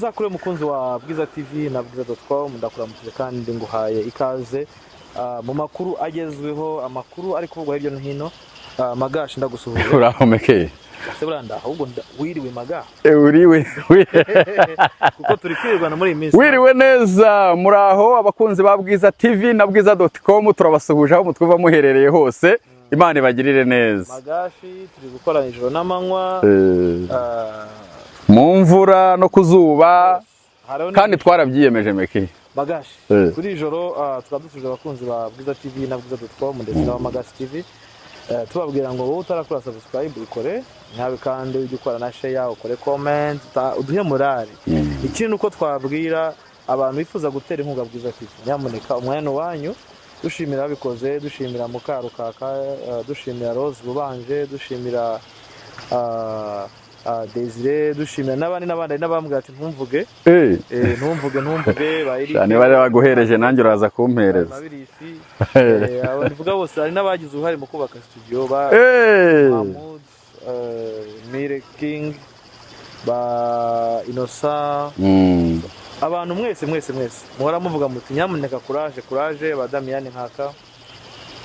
Mwiza kuri mukunzi wa Bwiza TV na bwiza.com, ndakuramukije kandi nguhaye ikaze mu makuru agezweho, amakuru ari kuvugwa hirya no hino. Magashi, ndagusuhuje. Urahomekeye. Se buranda ahubwo wiriwe, Maga? Uriwe. Kuko turi kwirirwana muri iyi minsi. Wiriwe neza, muraho abakunzi ba Bwiza TV na bwiza.com, turabasuhuje aho mutwumva muherereye hose. Imana ibagirire neza. Magashi, turi gukora ijoro n'amanywa. Mu mvura no ku zuba. Hariho kandi twarabyiyemeje, Meki. Magashi, kuri ijoro tukaba dusuje abakunzi ba Bwiza TV na bwiza.com ndetse na Magashi TV. Tubabwira ngo wowe utarakora subscribe ikore nkawe, kandi ujye ukora na share, ukore comment, uduhe morale. Ikindi ni uko twabwira abantu bifuza gutera inkunga Bwiza TV, nyamuneka umwanya ni uwanyu. Dushimira ababikoze, dushimira Mukarukaka, dushimira Rose Bubanje, dushimira Desire, dushimira n'abandi n'abandi. Hari n'abambwira ati ntumvuge. Ntumvuge, ntumvuge ba Eric. Niba bari baguhereje, nanjye uraza kumpereza. Mabirisi, abo ndivuga bose. Hari n'abagize uruhare mu kubaka studio ba Mahmoud, Mire King, ba Innocent. Abantu mwese mwese mwese muhora muvuga muti nyamuneka courage, courage, ba Damiyani Nkaka,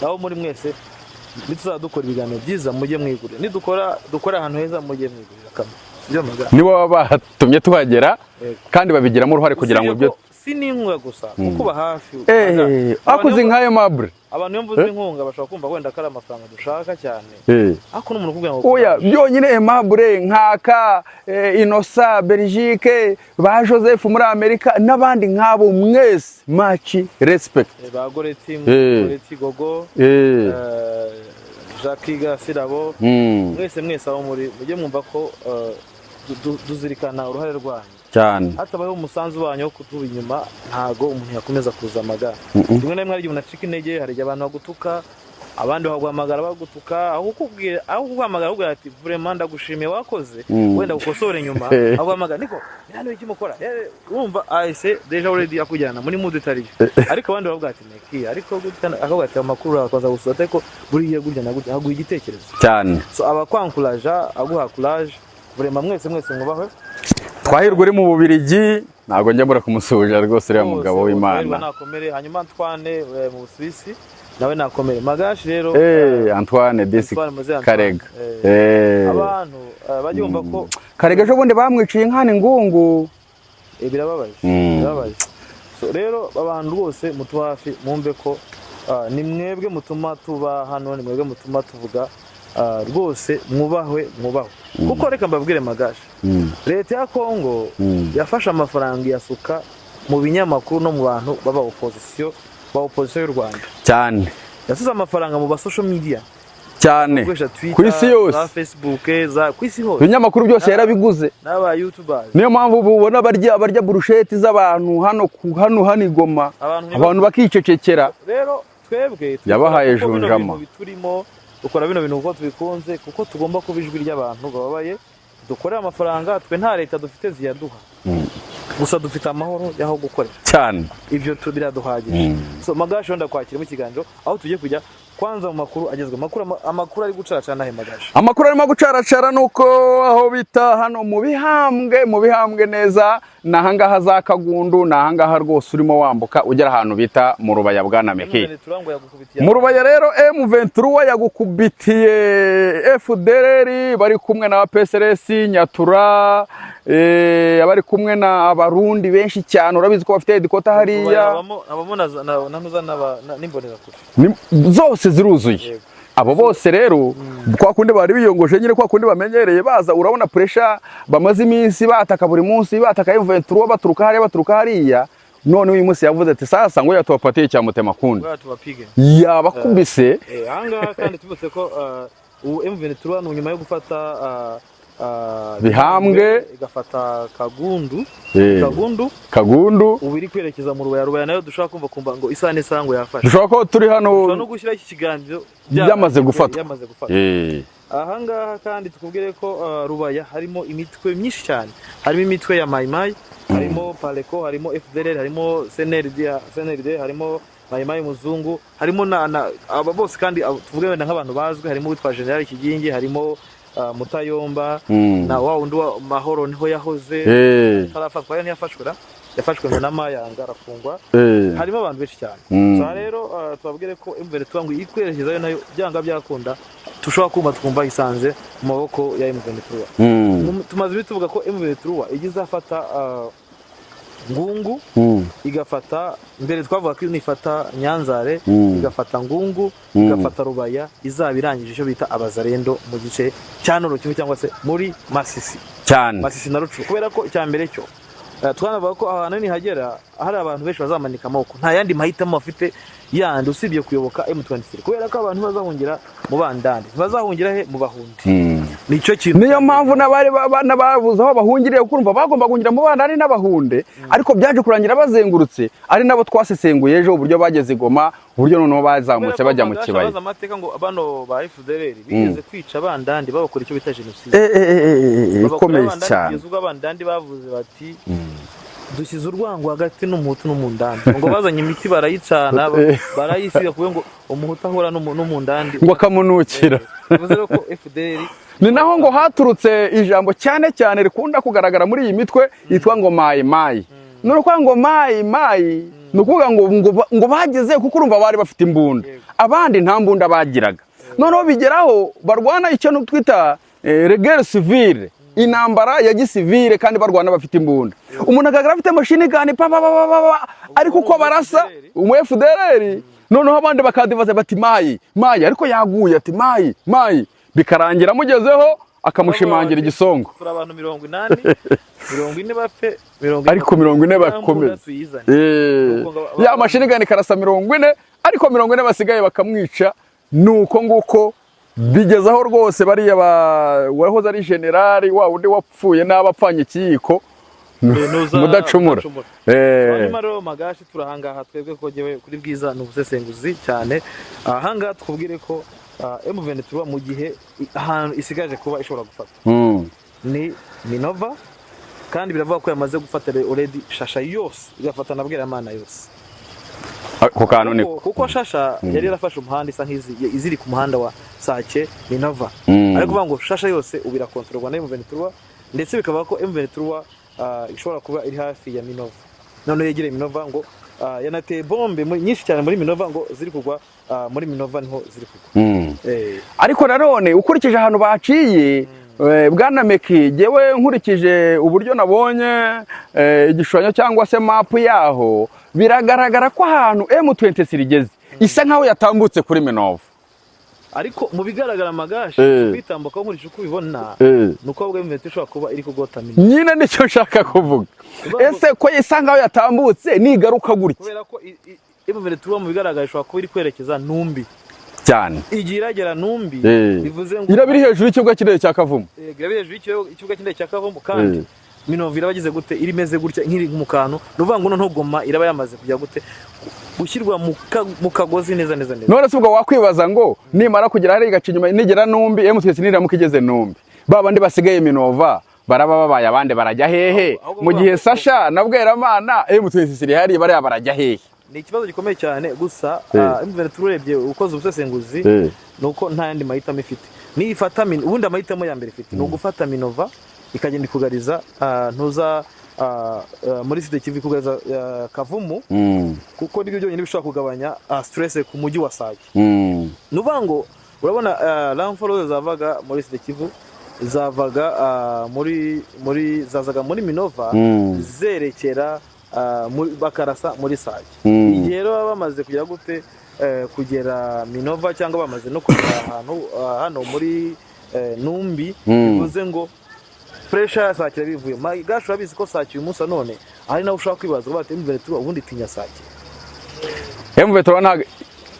aho muri mwese, nituzaba dukora ibiganiro byiza mujye mwigurira, nidukora dukora ahantu heza mujye mwigurira kamwe, sibyo, Maga? Nibo baba batumye tuhagera. Yego. Kandi babigiramo uruhare kugira ngo Usibye ibyo ko si n'inkunga gusa, kukuba hafi, Maga. Akoze nkayo mabure. Abantu iyo mvuze inkunga bashobora kumva wenda ko ari amafaranga dushaka cyane, ariko n'umuntu ukubwira ngo Oya, byonyine Aimable Nkaka, Inosa Belgique, ba Joseph muri Amerika n'abandi nk'abo mwese, much respect. Ba Goreti, Goreti Gogo, Jacques Gasirabo, mwese mwese aho muri mujye mwumva ko tuzirikana uruhare rwanyu. Cyane. Hatabayeho umusanzu wanyu wo kutuba inyuma, ntago umuntu yakomeza kuza amagara. Rimwe na rimwe hari igihe umuntu acika intege, hari igihe abantu bagutuka, abandi bakaguhamagara bagutuka, aho kukubwira, aho kuguhamagara bakubwira ati vraiment ndagushimiye wakoze, wenda gukosore nyuma, aguhamagara niko hano iki mukora. Urumva ahise déjà already akujyana muri mood itari yo. Ariko abandi baravuga ati Meki, ariko gutya, akavuga ati amakuru arakomeza gusa, ariko buriya gutya na gutya, aguha igitekerezo. Cyane. So abakwankuraja, aguha courage, vraiment mwese mwese mwubahwe. Twahirwa uri mu Bubirigi, ntabwo njya mbura kumusuhuza rwose uriya mugabo Bose, w'Imana. Twahirwa nakomere, hanyuma Antoine mu Busuwisi nawe nakomere. Magashi rero, Antoine disi. Antoine, Muzehe Antoine. Karega. Abantu bajya bumva ko Karega ejo bundi bamwiciye inkana ingungu. Birababaje. Birababaje. So rero abantu rwose mutuba hafi, mwumve ko ni mwebwe mutuma tuba hano, ni mwebwe mutuma tuvuga. Rwose mwubahwe, mwubahwe, kuko reka mbabwire, Magashi, leta ya Kongo yafashe amafaranga iyasuka mu binyamakuru no mu bantu baba opposition, ba opposition y'u Rwanda. Cyane. Yasize amafaranga mu ba social media, cyane gukoresha Twitter, ku isi yose, za Facebook, za ku isi hose. Ibinyamakuru byose yarabiguze. N'aba youtubers. Niyo mpamvu ubu ubona barya burusheti z'abantu hano hano hano i Goma, abantu abantu bakicecekera. Rero twebwe Yabahaye kuko bino junjama. bintu biturimo, dukora bino bintu kuko tubikunze, kuko tugomba kuba ijwi ry'abantu bababaye. Dukorera amafaranga, twe nta leta dufite ziyaduha, gusa dufite amahoro y'aho gukorera. Cyane. Ibyo biraduhagije. So Magashi, wenda kwakira mu kiganiro aho tugiye kujya kwanza mu makuru agezweho, amakuru ari gucaracana ahe, Magashi? Amakuru arimo gucaracara ni uko aho bita hano mu Bihambwe, mu Bihambwe neza, ni ahangaha za Kagundu, ni ahangaha rwose urimo wambuka ugera ahantu bita mu Rubaya, bwana Meki. Turango yagukubitiye. Mu Rubaya rero M23 yagukubitiye FDLR bari kumwe na PSRS Nyatura, abari kumwe na Abarundi benshi cyane. Urabizi ko bafite headquarter hariya. Habamo na ntuza n'imbonerakure. Zose ziruzuye. Yego. Abo bose rero kwa kundi bari biyongoshe nyine, kwa kundi bamenyereye baza, urabona pressure bamaze iminsi bataka, buri munsi bataka M23, baturuka hariya, baturuka hariya. None uyu munsi yavuze ati sasa ngo yatubapatie cya mutema kundi. Bwa tubapige. Yabakubise. Ahangaha kandi tubutse ko ubu M23 ni nyuma yo gufata Bihambwe. Igafata Kagundu. Kagundu. Kagundu. Ubu iri kwerekeza mu Rubaya. Rubaya nayo dushobora kumva ngo isaha n'isaha ngo yafashe. Dushobora kuba turi hano Dushobora no gushyiraho iki kiganiro byamaze gufatwa. Yamaze gufatwa. Ahangaha kandi tukubwire ko Rubaya harimo imitwe myinshi cyane, harimo imitwe ya Mayimayi, harimo Pareko, harimo FDLR, harimo CNRD, CNRD, harimo Mayimayi Muzungu, harimo na aba bose. Kandi tuvuge wenda nk'abantu bazwi, harimo uwitwa General Kigingi, harimo Mutayomba na wa wundi wa Mahoro niho yahoze atarafatwa, ntiyafashwe ra, yafashwe ngo n'amayanga arafungwa. Harimo abantu benshi cyane. So rero tubabwire ko M23 ngo ikwerekezayo nayo byanga byakunda tushobora kumva twumva isanze mu maboko ya M23. Tumaze iminsi tuvuga ko M23 ijya izafata Ngungu, igafata, mbere twavuga ko nifata Nyanzare, igafata Ngungu, igafata Rubaya, izaba irangije icyo bita abazarendo mu gice cya Nord Kivu cyangwa se muri Masisi. Cyane. Masisi na Rucuru, kubera ko icya mbere cyo twanavuga ko ahantu nihagera hari abantu benshi bazamanika amaboko, nta yandi mahitamo bafite yandi usibye kuyoboka M23, kubera ko abantu ntibazahungira mu bandandi, ntibazahungira he, mu bahundi. Nicyo kintu. Niyo mpamvu n'abari n'ababuze aho bahungiriye, kuko urumva bagomba guhungira mu bandandi n'abahunde, ariko byaje kurangira bazengurutse, ari nabo twasesenguye ejo uburyo bageze i Goma, uburyo noneho bazamutse bajya mu kibaya. Bazi amateka ngo bano ba FDLR bigeze kwica abandandi, babakora icyo bita jenoside. Babakora ikomeye abandandi cyane. Kugeza ubwo abandandi bavuze bati: "Dushyize urwango hagati n'umuhutu n'umundandi." Ngo bazanye imiti barayicana, barayisiga kugira ngo umuhutu ahura n'umundandi ngo akamunukira. Bivuze rero ko FDL Ni naho ngo haturutse ijambo cyane cyane rikunda kugaragara muri iyi mitwe yitwa ngo mayi mayi. Ni ukuvuga ngo mayi mayi, ni ukuvuga ngo bageze, kuko urumva bari bafite imbunda, abandi nta mbunda bagiraga. Noneho bigeraho barwana icyo twita guerre civile, intambara ya gisivile, kandi barwana bafite imbunda. Umuntu agaragara afite machine gun pa pa pa pa pa pa, ariko uko barasa umu FDLR, noneho abandi bakadivaza bati: "Mayi mayi," ariko yaguye ati: "Mayi mayi," bikarangira amugezeho akamushimangira igisongo. Turi abantu 80, 40 bapfe, 40 Ariko 40 bakomeze. Tuyizane. Ya machine gun ikarasa 40, ariko 40 basigaye bakamwica. Nuko nguko bigezaho rwose bariya ba wahoze ari generali wa wundi wapfuye n'abapfanye ikiyiko. Nuza Mudacumura. Hanyuma rero Magashi, turahangaha twebwe ko jyewe kuri Bwiza ni ubusesenguzi cyane. Ahangaha tukubwire ko M23 mu gihe ahantu isigaje kuba ishobora gufata ni Minova, kandi biravuga ko yamaze gufata already Shasha yose, igafata na Bweramana yose. Ako kantu niko. Kuko Shasha yari yarafashe umuhanda isa nk'izi iziri ku muhanda wa Sake Minova, ariko kuvuga ngo Shasha yose ubu irakontororwa na M23, ndetse bikaba ko M23 ishobora kuba iri hafi ya Minova, none yegereye Minova, ngo yanateye bombe nyinshi cyane muri Minova, ngo ziri kugwa muri Minova niho ziri kugwa. Ariko nanone ukurikije ahantu baciye, bwana Meki, jyewe nkurikije uburyo nabonye igishushanyo cyangwa se mapu yaho, biragaragara ko ahantu M23 igeze isa nkaho yatambutse kuri Minova. Ariko mu bigaragara, Magashi, kwitambuka nkurikije uko ubibona, ni uko ahubwo M23 ishobora kuba iri kugota Minova. Nyine nicyo nshaka kuvuga, ese ko isa nkaho yatambutse, nigaruka gutya? Kubera ko M23 mu bigaragara ishobora kuba iri kwerekeza Numbi. Cyane. Igihe iragera Numbi, bivuze ngo Iraba iri hejuru y'ikibuga cy'indege cya Kavumu. Iraba iri hejuru y'ikibuga cy'indege cya Kavumu, kandi Minova iraba ageze gute, iri imeze gutya nk'iri mu kantu, ni ukuvuga ngo noneho Goma iraba yamaze kujya gute, gushyirwa mu kagozi neza neza neza. None se ubwo wakwibaza ngo nimara kugera hariya igaca inyuma nigera Numbi, M23 niramuka igeze Numbi, ba bandi basigaye Minova baraba babaye abandi barajya hehe? Ahubwo Mu gihe Sasha na Bweramana M23 iri hariya, bariya barajya hehe? Ni ikibazo gikomeye cyane gusa. M23 urebye ukoze ubusesenguzi, ni uko nta yandi mahitamo ifite. Niyifata ubundi amahitamo ya mbere ifite ni ugufata Minova, ikagenda ikugariza ntuza muri Sud Kivu, ikugariza Kavumu, kuko nibyo byonyine bishobora kugabanya stress ku mujyi wa Sake. Ni ukuvuga ngo urabona renfort zavaga muri Sud Kivu zavaga muri zazaga muri Minova, zerekera bakarasa muri Sake. Igihe rero baba bamaze kugera gute, kugera Minova cyangwa bamaze no kugera ahantu hano muri Numbi, bivuze ngo pressure ya Sake irabivuye. Magashi, urabizi ko Sake uyu munsi wa none hari nawe ushobora kwibaza uba ati M23 ubundi itinya Sake? M23 ntabwo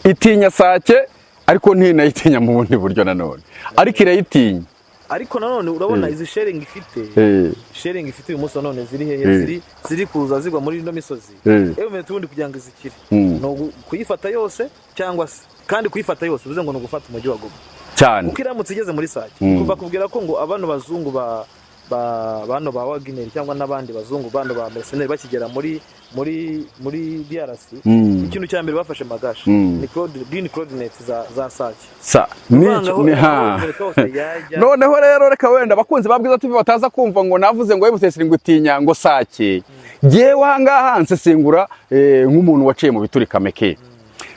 itinya Sake, ariko ntinayitinya mu bundi buryo nanone, ariko irayitinya. Ariko nanone urabona izi shelling ifite, shelling ifite uyu munsi wa none ziri hehe? Ziri kuza zigwa muri ino misozi. M23 ubundi kugira ngo izikire ni kuyifata yose, cyangwa se kandi kuyifata yose bivuze ngo ni ugufata umujyi wa Goma. Cyane. Kuko iramutse igeze muri Sake, bakubwira ko ngo abano bazungu ba Bano ba Wagner cyangwa n'abandi bazungu, bano ba mercenaires, bakigera muri DRC, ikintu cya mbere bafashe, Magashi, ni green coordinates za Sake. Sa Kuvuga ngo ni aho ha aho hose yajya. Noneho rero reka wenda abakunzi ba Bwiza TV bataza kumva ngo navuze ngo M23 ngo itinya ngo Sake. Jyewe ahangaha nsesengura nk'umuntu waciye mu biturika meke.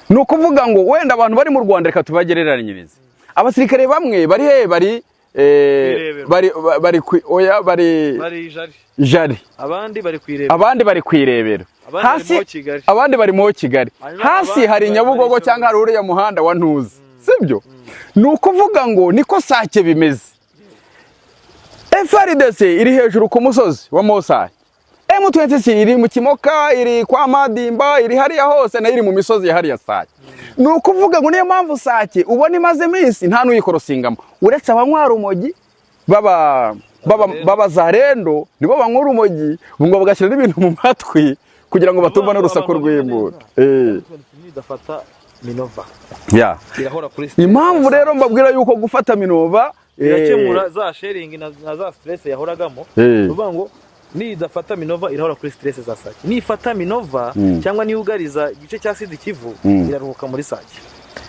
Ni ukuvuga ngo wenda abantu bari mu Rwanda, reka tubagereranyirize. Abasirikare bamwe bari he? Bari Kwirebero. Bari oya, bari Bari Jari. Jari. Abandi bari kwirebera. Abandi bari kwirebera. Abandi bari Hasi mu Kigali. Abandi bari mu Kigali. Hanyuma Hasi abandi hari bari Nyabugogo muri cyangwa hari uriya muhanda wa Ntuzi, sibyo? Ni ukuvuga ngo niko Sake bimeze. FARDC iri hejuru ku musozi wa Mosai, M23 iri mu Kimoka, iri kwa Madimba, iri hariya hose, nayo iri mu misozi ya hariya Sake. Ni ukuvuga ngo niyo mpamvu Sake ubona imaze iminsi nta n'uyikorosingamo uretse abanywa urumogi baba zarendo, nibo banywa urumogi ngo bagashyira n'ibintu mu matwi kugira ngo batumva n'urusaku rw'imbunda. Nidafata Minova, irahora kuri stress. Impamvu rero mbabwira yuko gufata Minova Irakemura za shelling na za stress yahoragamo. Uvuga ngo nidafata Minova irahora kuri stress za Sake. Nifata Minova cyangwa niyugariza igice cya Sud Kivu, iraruhuka muri Sake.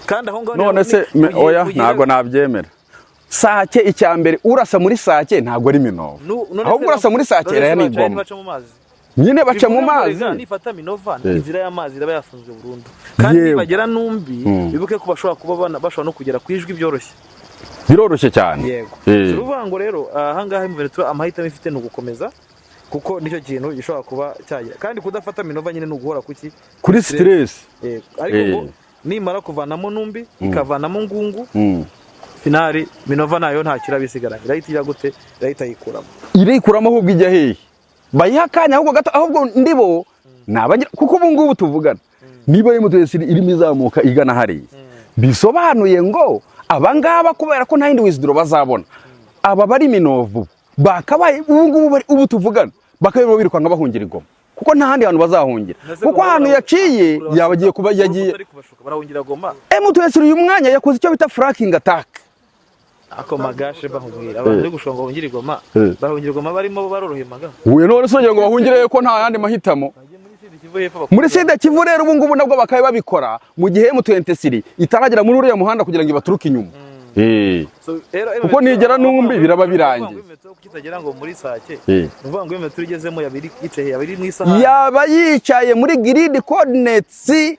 Kandi aho ngaho None se oya, ntabwo nabyemera. Sake, icya mbere, urasa muri Sake ntabwo ari Minova. Ahubwo urasa muri Sake iriya ni Goma. Baca mu mazi. Nyine baca mu Bivuga ngo mazi. rega, nifata Minova, inzira y'amazi iraba yafunzwe burundu. Kandi nibagera Numbi, bibuke ko bashobora kuba bashobora no kugera ku Ijwi byoroshye. Biroroshye cyane. Yego. Si ukuvuga ngo rero ahangaha M23 amahitamo ifite ni ugukomeza, kuko nicyo kintu gishobora kuba cyagira. Kandi kudafata Minova nyine ni uguhora kuki? Kuri stress. Yego. Ariko ngo nimara kuvanamo Numbi, ikavanamo Ngungu, finale Minova nayo nta kirabisigaranye, irahita ijya gute? Irahita yikuramo. Irikuramo, ahubwo ijya hehe? Bayiha akanya ahubwo gato, ahubwo ndibo ni abagira, kuko ubu ngubu tuvugana niba M23 irimo izamuka igana hariya, bisobanuye ngo abangaba, kubera ko nta yindi withdraw bazabona, aba bari Minovu bakabaye ubu ngubu ubu tuvugana bakabaye birukanka bahungira i Goma, kuko nta handi hantu bazahungira, kuko ahantu yaciye yaba agiye kuba yagiye. Utari kubashuka, barahungira Goma. M23 uyu mwanya yakoze icyo bita flanking attack. Ako magashe bahungira abantu bari gushonga bahungira i Goma. Barahungira i Goma, barimo baroroheye maga. Uyu none se ugira ngo bahungire ko nta yandi mahitamo? Bagiye muri Sud Kivu hepfo. Muri Sud Kivu rero ubu ngubu nabwo bakaba babikora mu gihe M23 itaragera muri uriya muhanda kugira ngo ibaturuke inyuma. So, rero Kuko nigera Numbi biraba birangiye. Kitagera ngo muri Sake. Eh. Ni ukuvuga ngo M23 igezemo yaba iri yicaye, yaba iri mu isahani. Yaba yicaye muri grid coordinates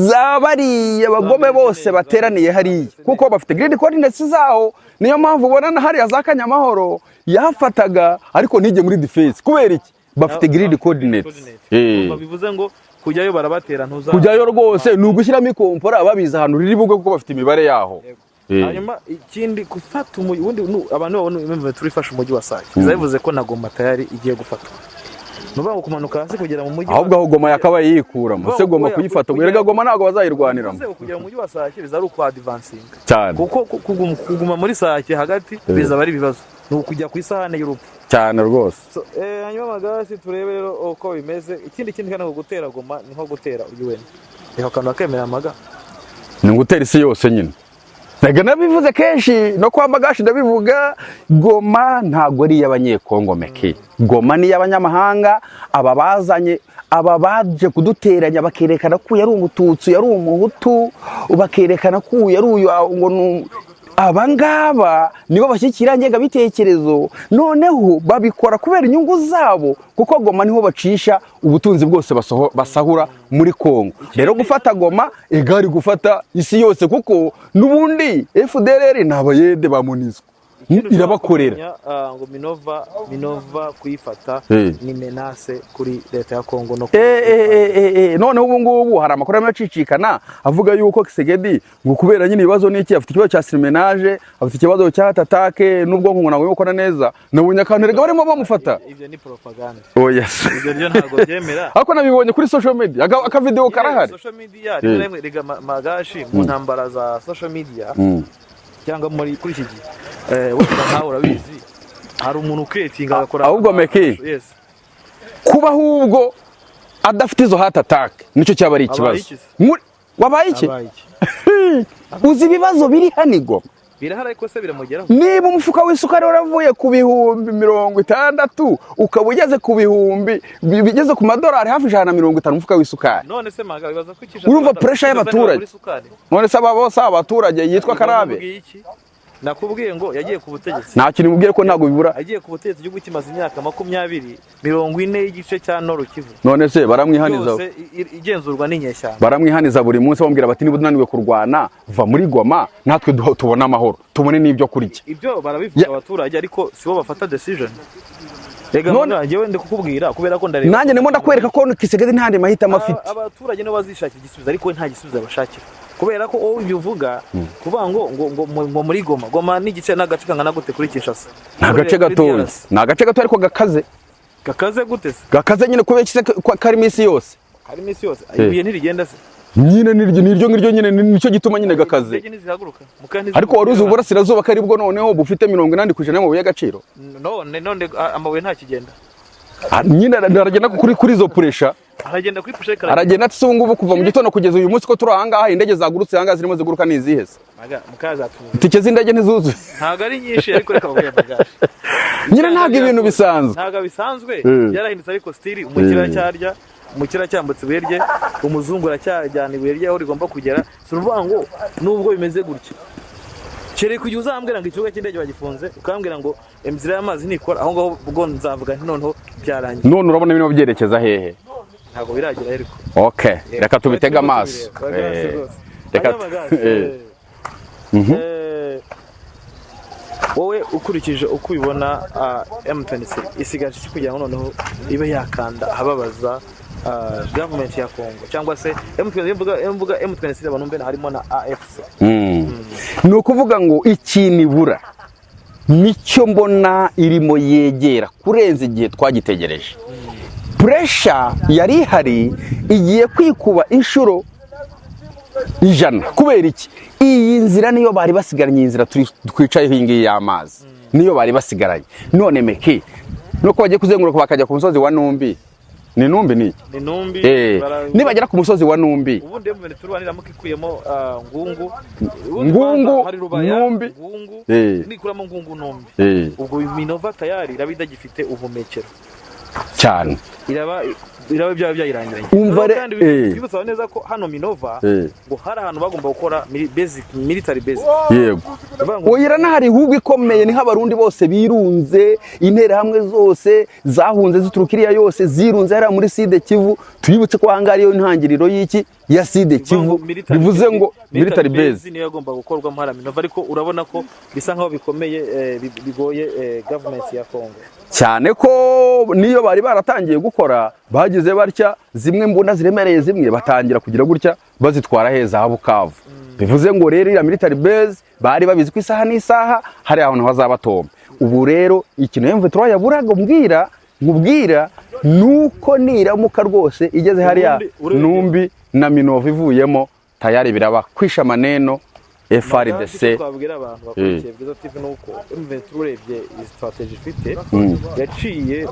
za bariya bagome bose bateraniye hariya, kuko bafite grid coordinates zaho. Niyo mpamvu ubona na hariya za Kanyamahoro yahafataga ariko ntige muri defense. Kubera iki? Bafite grid coordinates. Urumva, bivuze ngo kujyayo barabatera ntuza. Kujyayo rwose ni ugushyiramo ikompora, babizi ahantu riri bugwe kuko bafite imibare yaho. Hanyuma ikindi, gufata umujyi ubundi abantu babona M23 ifashe umujyi wa Sake, biba bivuze ko na Goma tayari igiye gufatwa. Ni ukuvuga ngo kumanuka hasi kugera mu mujyi Ahubwo aho Goma yakabaye yikuramo se, Goma Oya, kuyifata ngo erega Goma ntabwo bazayirwaniramo. Bivuze ngo kugera mu mujyi wa Sake biza ari uku advancinga, Cyane. kuko kuguma muri Sake hagati bizaba ari ibibazo, ni ukujya ku isahane y'urupfu. Cyane rwose. So, hanyuma magasi turebe rero uko bimeze. Ikindi kandi, ngo gutera Goma ni nko gutera UN. Reka akantu bakemera amaga. Ni gutera isi yose nyine. Rega nabivuze kenshi no kwa Magashi ndabivuga, Goma ntabwo ari iy'Abanyekongo meke. Goma ni iy'abanyamahanga, aba bazanye, aba baje kuduteranya, bakerekana ko uyu ari Umututsi, uyu ari Umuhutu, bakerekana ko uyu ari uyu, ngo aba ngaba nibo bashyigikira ngengabitekerezo. Noneho babikora kubera inyungu zabo, kuko Goma niho bacisha ubutunzi bwose basahura muri Kongo. Rero gufata Goma egari gufata isi yose, kuko n'ubundi FDLR ni abayede ba MONUSCO irabakorera. Kumenya, ngo Minova kuyifata ni menace kuri leta ya Kongo no Noneho ubu ngubu hari amakuru arimo acicikana avuga yuko Tshisekedi, ngo kubera nyine ibibazo n'iki, afite ikibazo cya surmenage, afite ikibazo cya heart attack n'ubwonko ngo ntabwo bukora neza. Nabonye akantu erega barimo bamufata. Ibyo ni propaganda. Oya se. Ibyo byo ntabwo byemera. Ariko nabibonye kuri social media, akavideo karahari. Social media rimwe na rimwe rega magashi mu ntambara za social media cyangwa muri kuri iki gihe, wenda nkawe urabizi, hari umuntu ucreatinga agakora. Ahubwo Meki. Yes. Kuba ahubwo adafite izo heart attack nicyo cyaba ari ikibazo. Abaye iki se? Wabaye iki? Abaye iki? Uzi ibibazo biri hano i Goma? Birahari, ariko se biramugeraho? Niba umufuka w'isukari waravuye ku 60,000 ukaba ugeze ku bihumbi bigeze ku madolari hafi 150 umufuka w'isukari. None se Maga, bibaza ko Kinshasa Urumva pressure y'abaturage. kuri isukari? None se aba bose, aba baturage yitwa Karabe? Nakubwiye iki? Nakubwiye ngo yagiye ku butegetsi. Nta kintu mubwiye ko ntabwo bibura. Agiye ku butegetsi, igihugu kimaze imyaka 20, 40 y'igice cya Nord Kivu None se baramwihaniza? yose igenzurwa n'inyeshyamba. Baramwihaniza buri munsi, bamubwira bati: "Niba unaniwe kurwana, va muri Goma, natwe tubone amahoro, tubone n'ibyo kurya." Ibyo barabivuga abaturage, ariko sibo bafata decision. Rega Maga, njyewe ndi kukubwira kubera ko ndareba. Nanjye ndimo ndakwereka ko Tshisekedi nta yandi mahitamo afite. Abaturage nibo bazishakira igisubizo, ariko we nta gisubizo abashakira, kubera ko wowe ibyo uvuga kuvuga ngo muri Goma, Goma n'igice n'agace kangana gute kuri Kinshasa? Ni agace Kuri gatoya. DRC. Ni agace gato ariko gakaze. Gakaze gute se? Gakaze nyine kubera iki se kari iminsi yose? Hari iminsi yose, ibuye ntirigenda se? Nyine niryo ngiryo nyine, nicyo gituma nyine gakaze. Indege ntizihaguruka Mukanya Ariko wari uzi uburasirazuba ko aribwo noneho bufite 80% y'amabuye y'agaciro? None amabuye ntakigenda. Ah, nyine aragenda kuri izo pressure. Aragenda kuri pressure. Aragenda ati: "Se ubu ngubu kuva mu gitondo kugeza uyu munsi ko turi ahangaha, indege zagurutse ahangaha zirimo ziguruka ni izihe se?" Maga, mukanya zatubuze. Itike z'indege ntizuzuye. Ntabwo ari nyinshi, ariko reka bavuye amagare. Nyine ntabwo ibintu bisanzwe. Ntabwo bisanzwe. Byarahindutse, ariko still umukire aracyarya, umukire aracyambutse ibuye rye, umuzungu aracyajyana ibuye rye aho rigomba kugera. Si ukuvuga ngo nubwo bimeze gutya, kereka igihe uzambwira ngo ikibuga cy'indege bagifunze, ukambwira ngo inzira y'amazi ntikora, aho ngaho ubwo nzavuga nti noneho byarangiye. None urabona birimo byerekeza hehe? Ntabwo biragera ariko. Okay, reka tubitege amaso. Reka Wowe ukurikije uko ubibona, M23 isigaje iki kugira ngo noneho ibe yakanda ahababaza government ya Congo, cyangwa se M23? Mvuga M23, abantu mbere harimo na AFC. Ni ukuvuga ngo ikintu ibura nicyo mbona irimo yegera kurenza igihe twagitegereje. Pressure yari ihari igiye kwikuba inshuro 100. Kubera iki? Iyi nzira niyo bari basigaranye, iyi nzira twicayeho iyi ngiyi y'amazi niyo bari basigaranye. None meki nuko bagiye kuzenguruka bakajya ku musozi wa Numbi, ni Numbi ni iki? Ni Numbi. Nibagera ku musozi wa Numbi, Ubundi M23 niramuka ikuyemo Ngungu. Ubundi Ngungu, kwanza hari Rubaya, Numbi. Ngungu. Nikuramo Ngungu, Numbi, ubwo Minova tayari iraba idagifite ubuhumekero. Cyane. Iraba byaba byayirangiranye. Umva Noneho kandi twibutsa neza ko hano Minova ngo hari ahantu bagomba gukora basic, military basic. Bivuga ngo Oya, iranahari ahubwo ikomeye, niho Abarundi bose birunze, interahamwe zose zahunze zituruka iriya yose zirunze hariya muri Sud Kivu. Twibutse ko ahangaha ariyo ntangiriro y'iki ya Sud Kivu, bivuze ngo military base niyo yagomba gukorwamo hariya Minova, ariko urabona ko bisa nkaho bikomeye, bigoye government ya Congo. Cyane ko niyo bari baratangiye gukora, bagize batya zimwe mbunda ziremereye zimwe batangira kugira gutya bazitwara heza ha Bukavu. Bivuze ngo rero iriya military base bari babizi ko isaha n'isaha hari ahantu hazaba tombe. Ubu rero ikintu M23 yaburaga mbwira nkubwira nuko niramuka rwose igeze hariya Ubundi urebye- Numbi na Minova ivuyemo, tayari biraba kwisha maneno FARDC. Icyo twabwira abantu bakurikiye Bwiza TV ni uko M23, urebye iyi strategy ifite, yaciye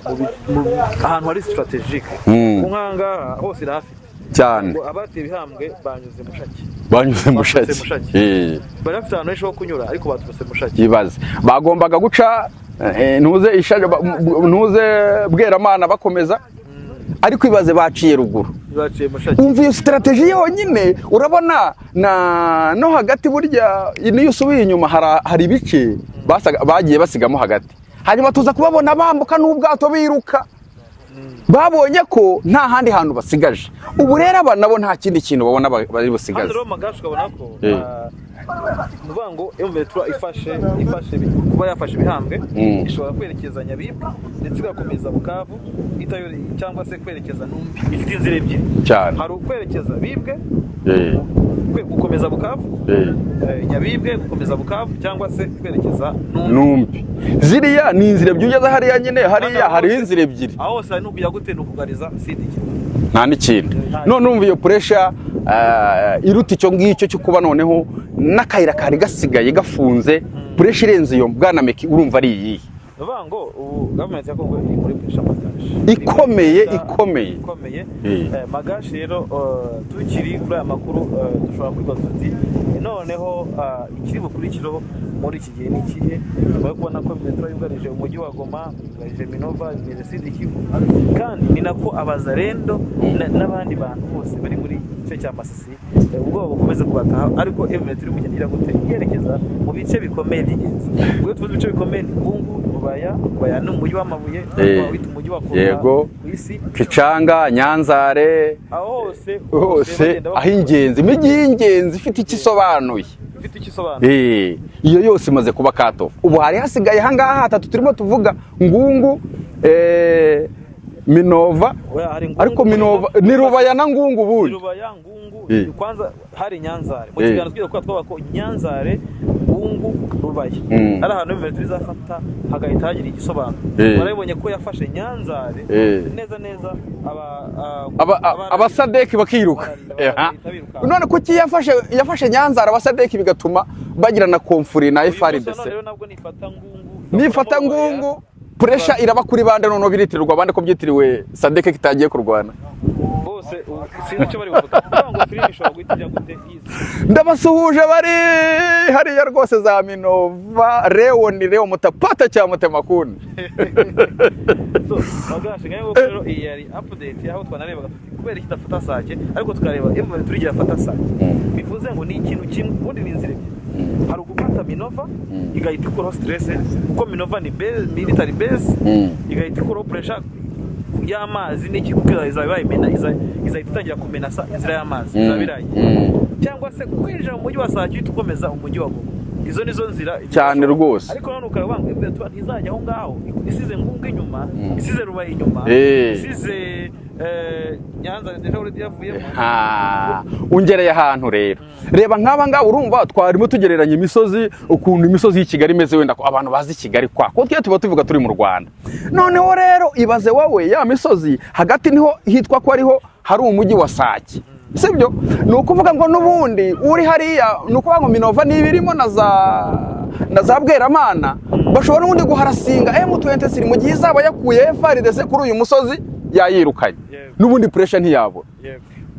ahantu hari strategic. Ku nkangaha hose irahafite. Cyane. Ngo abateye ibihambwe banyuze Mushaki. Banyuze Baturutse Mushaki. Mushaki. Bari bafite ahantu henshi ho kunyura, ariko baturutse Mushaki. Ibaze bagombaga guca ntuze ishaje ntuze Bweramana bakomeza, ariko ibaze baciye ruguru. Baciye Mushaki. Umva iyo strategy yonyine, urabona na no hagati burya niyo usubiye inyuma hari ibice bagiye basigamo hagati, hanyuma tuza kubabona bambuka n'ubwato biruka, babonye ko nta handi hantu basigaje. Ubu rero aba nabo nta kindi kintu babona bari Hano busigaze. rero Magashi, ukabona ko ni ukuvuga ngo M23 ifashe kuba yafashe ibihambwe, ishobora kwerekeza Nyabibwe ndetse igakomeza Bukavu cyangwa se kwerekeza Numbi. Ifite inzira ebyiri. Cyane. Hari ukwerekeza Bibwe, gukomeza Bukavu, Nyabibwe gukomeza Bukavu, cyangwa se kwerekeza Numbi. Numbi ziriya ni inzira ebyiri. Ugeze hariya nyine, hariya hariho inzira ebyiri. Aho hose hari n'ukujya gute? Ni ukugariza Sud Kivu. Nta n'ikindi. None umva iyo pressure iruta icyo ngicyo cyo kuba noneho n'akayira kari gasigaye gafunze, pressure irenze iyo, bwana Meki, urumva ari iyihe? Ni ukuvuga ngo ubu gavumenti ya Kongo iri muri pressure, Magashi. Ikomeye, ikomeye. Ikomeye. Eh. Magashi rero, tukiri kuri aya makuru, dushobora kwibaza tuti Noneho ikiri bukurikireho muri iki gihe ni ikihe, nyuma yo kubona ko M23 yugarije umujyi wa Goma, yugarije Minova, yugarije Sud Kivu, kandi ni nako abazarendo n'abandi bantu bose bari muri gice cya Masisi, ubwoba bukomeze kubataha, ariko M23 iri kugenda igira gute, yerekeza mu bice bikomeye by'ingenzi. Ubwo iyo tuvuze ibice bikomeye ni Ngungu, Rubaya. Rubaya ni umujyi w'amabuye, wita umujyi wa Kota ku isi. Kicanga, Nyanzare, aho hose hose bagenda aho ingenzi, imijyi y'ingenzi ifite icyo isobanuye. Ifite icyo isobanuye. Iyo yose imaze kuba cut off. Ubu hari hasigaye ahangaha hatatu turimo tuvuga: Ngungu, Minova. Oya, hari Ngungu, Ariko Minova ni Rubaya na Ngungu ubundi. Rubaya, Ngungu. Kwanza hari Nyanzare mu kiganiro twiga ko twavuga ko Nyanzare, Ngungu, Rubaya ari ahantu M23 izafata hagahita hagira igisobanuro. Barabibonye ko yafashe Nyanzare neza neza Abasadeki bakiruka. Bahita birukanka. None kuki yafashe Nyanzare, abasadeki bigatuma bagira na conflit na Uyu munsi FARDC? None rero nabwo nifata Ngungu, Nifata igakuramo Rubaya, Ngungu, pressure iraba kuri bande? Noneho biritirirwa abandi ko byitiriwe SADC kitagiye kurwana. Bose ubu sinzi icyo bari buvuga, kuvuga ngo filime ishobora guhita ijya gute izi. Ndabasuhuje bari hariya rwose za Minova. Leo ni leo mutapata cya mutemakuni. So magashe ngayo nguko rero, iyi yari update aho twanarebaga tuti kubera iki idafata Sake, ariko tukareba M23 igiye afata Sake, bivuze ngo ni ikintu kimwe, ubundi ni inzira ebyiri: hari ugufata Minova igahita ikuraho stress, kuko Minova ni base, military base, igahita ikuraho pressure y'amazi n'iki, kuko izaba bayimena, izahita itangira kumenasa inzira y'amazi, izaba irangiye, cyangwa se kwinjira mu mujyi wa Sake uhita ukomeza umujyi wa Goma. Izo nizo nzira. Cyane rwose. Ariko none ukareba ngo M23 ntizajya aho ngaho isize Ngungu inyuma, isize Rubaye inyuma, isize Nyanza déjà already yavuyemo. Ha, ungereye ahantu rero. Reba nk'aba ngaba, urumva twarimo tugereranya imisozi, ukuntu imisozi y'i Kigali imeze, wenda ko abantu bazi Kigali kwa ko twe tuba tuvuga turi mu Rwanda. Noneho rero ibaze wowe, ya misozi hagati niho hitwa ko ariho hari umujyi wa Sake, sibyo? Ni ukuvuga ngo n'ubundi uri hariya, ni ukuvuga ngo Minova niba irimo na za Bweramana, bashobora n'ubundi guharasinga M23 mu gihe izaba yakuye FARDC kuri uyu musozi yayirukanye. N'ubundi pressure ntiyabura.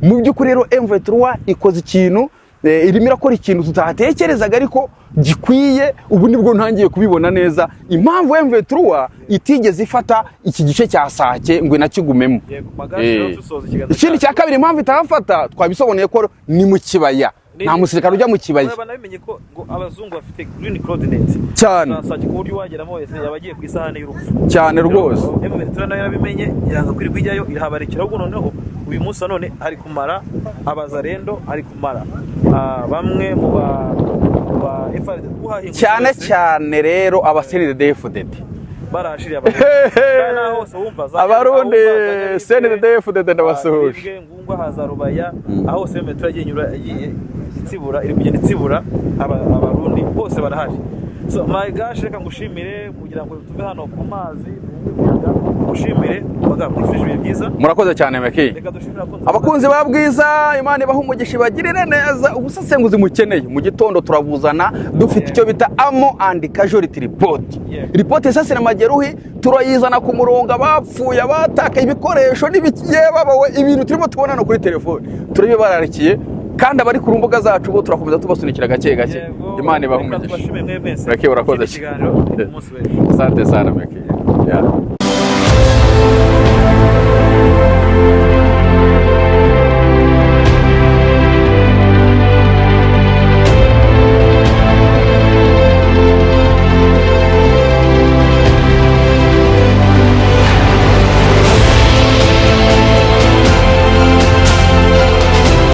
Mu by'ukuri rero M23 ikoze ikintu, irimo irakora ikintu tutatekerezaga ariko gikwiye. Ubu nibwo ntangiye kubibona neza impamvu M23 itigeze ifata iki gice cya Sake ngo inakigumemo. Yego, Magashi, rero dusoza ikiganiro Ikindi cya cyacu. kabiri, impamvu itahafata twabisobanuye ko ni mu kibaya, nta musirikare ujya mu kibaya. Urabona banabimenye ko ngo abazungu bafite green coordinate Cyane. za Sake, ku buryo uwageramo wese yaba agiye ku isahani y'urupfu. Cyane rwose. M23 nayo yarabimenye, yanga kwirirwa ijyayo, irahabarekera. Ahubwo noneho uyu munsi wa none hari kumara abazarendo, hari kumara bamwe mu ba FARDC uhahinga Cyane wese cyane rero aba CNDD-FDD. Barahashiriye abantu, kandi naho hose wumva Abarundi, aho wumva za CNDD-FDD, ndabasuhuje. Nyabibwe, Ngungu, haza Rubaya, aho hose M23 yagiye inyura, yagiye itsibura, iri kugenda itsibura abarundi bose barahari. So my gosh, reka ngushimire kugira ngo tuve hano ku mazi twumve umuyaga. Ngushimire baga, mwifurije ibihe byiza. Murakoze cyane, Meki. Reka dushimire abakunzi. Abakunzi ba Bwiza, Imana ibaha umugisha, ibagirire neza. Ubusesenguzi mukeneye mu gitondo turabuzana, dufite icyo bita army and casualty report. Report isasira majeruhi turayizana ku murongo, abapfuye, abatakaye ibikoresho n'ibigiye babawe, ibintu turimo tubona no kuri telefone turabibararikiye, kandi abari ku mbuga zacu bo turakomeza tubasunikira gake gake. Yego, Imana ibaha reka umugisha. tubashimire mwe mwese. Meki, urakoze. Ikindi kiganiro ku munsi w'ejo. Asante sana, Meki. Yeah.